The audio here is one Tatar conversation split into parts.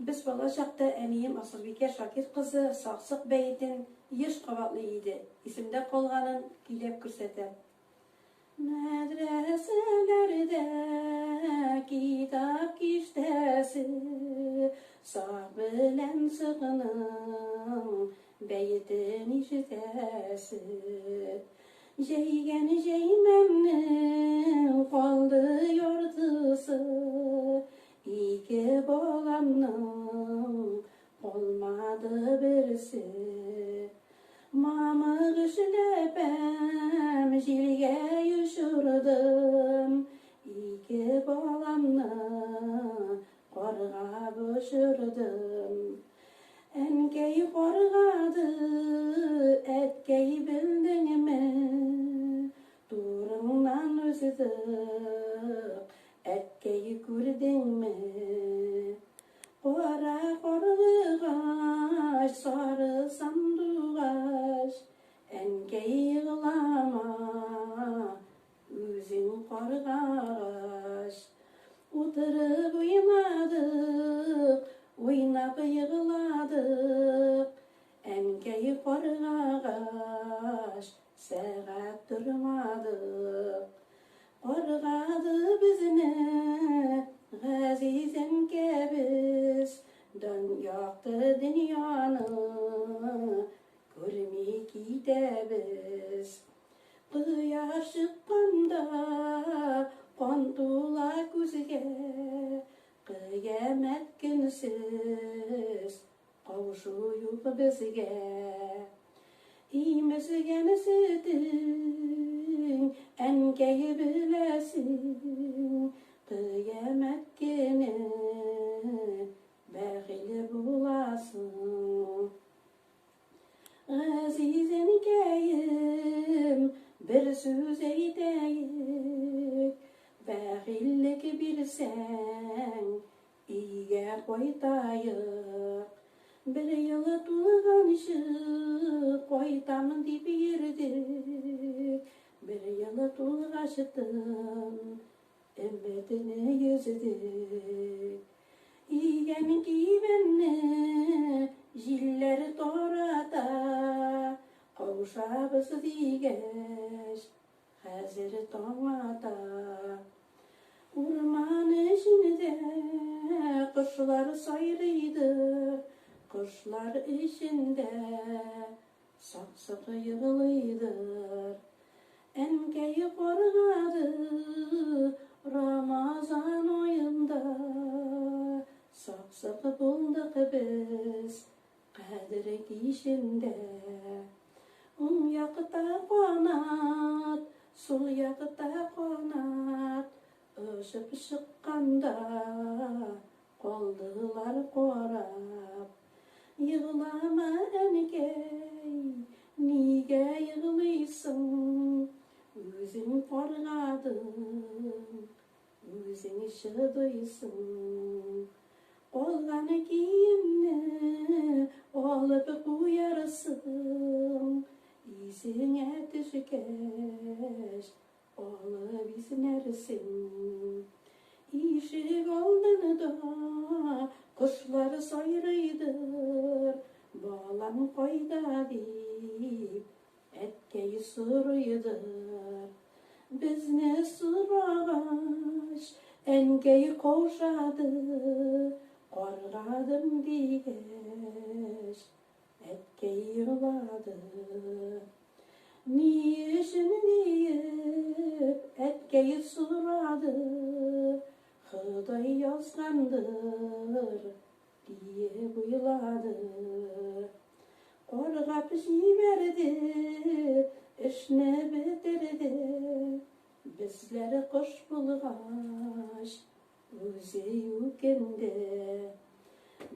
Без бала чакта әнием Асылбикә Шакир кызы Саксык бәетен еш кабатлый иде, исемдә калганын көйләп күрсәтәм. Мәдрәсәләрдә китап киштәсе, Сак белән сыкның бәетен ишетәсе. Җәйгән җәймәмнең калды яртысы, Ике баламның калмады берсе. Мамык эшләпәм җилгә очырдым, Ике баламны карга очырдым. Әнкәй каргады, әткәй белдеңме? Турыңнан уздык, әткәй күрдеңме? Кара карлыгач, сары сандугач, Әнкәй еглама, үзең каргагач. Утырып уйнадык, уйнап егладык, Әнкәй каргагач, сәгать тормадык. Каргады безне газиз әнкәбез, Дан якты дөньяны күрми китәбез. Кояш чыкканда кан тула күзгә, Кыямәт көнсез Кавышу юк безгә. Имезгән сөтең, әнкәй беләсең, Кыямәт көне бәхил буласың. Газиз әнкәем, бер сүз әйтәек, Бәхиллек бирсәң, Өйгә кайтаек. Бер ел тулганчы кайтам дип йөрдек. Бер ел тулгачтын өметне йөздек. Игән кибәнне җилләр тарата, каушабыз дигәч, Хәзер таң ата. Урман эчендә кошлар сайрыйдыр, Кошлар эчендә сак-сок егылыйдыр. Әнкәй каргады Рамазан аенда, Сак-сок булдык без Кадер кичендә. Уң якта канат, сул якта канат, Очып чыкканда калдылар карап. Егълама, әнкәй, нигә егълыйсың? Үзең каргадың, Үзең чыдыйсың. Калган киемне алып куярсың. Исеңә төшкәч, алып иснәрсең. Ишек алдында кошлар сайрыйдыр, Балам кайда дип, Әткәй сорыйдыр, безне сорагач, әнкәй каушады, каргадым дигәч, әткәй елады. Ни өчен диеп, әткәй сорады, Ходай язгандыр, Диеп уйлады. Каргап җибәрде, эшне бетерде. Безләр кош булгач, үзе үкенде.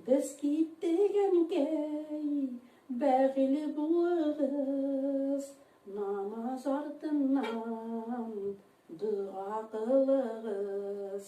Без киттек, әнкәй, бәхил булыгыз, намаз артыннан дога кылыгыз.